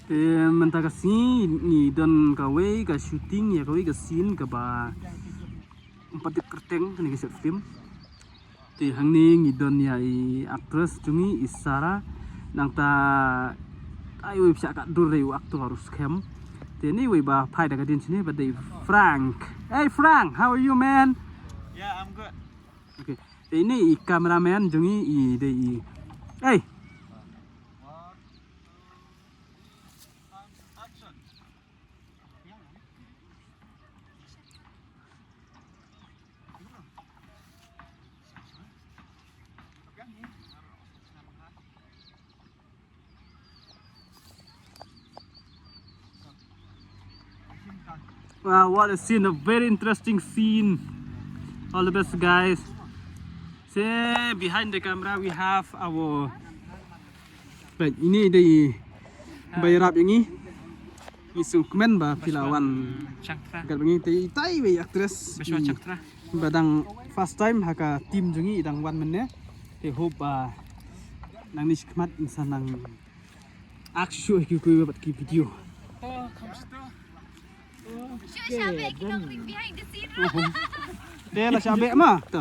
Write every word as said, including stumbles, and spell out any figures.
Te mynta ka sngi ngi don kawei ka shooting ïa kawei ka scene kaba ym pat tip kyrteng kane ka short film. Te hangne ngi don ïa i actress jong ngi i Sarah. Nangta ai wei pisa ka dur dei u actor u skhem. Te ne wei ba phai da ka din shine ba dei Frank. Hey Frank, how are you, man? Yeah, I'm good. Okay. Te ne i cameraman jong ngi i dei i. Hey. Action. Wow, what a scene, a very interesting scene. All the best, guys. Say, behind the camera, we have our. Right, ini dei ba ïarap ïa ngi. Ngi sngewkmen ba phi la wan. Changtra. Kat ba ngi te itai wei actress. Bishwa Changtra. Ba dang first time ha ka team jong ngi i dang wan mynne. Te hope ba nang ni shikmat insan nang act shuh ki kui bad ki video. Shu sha beh ki nongring behind the scene. Te la sha beh ma. To.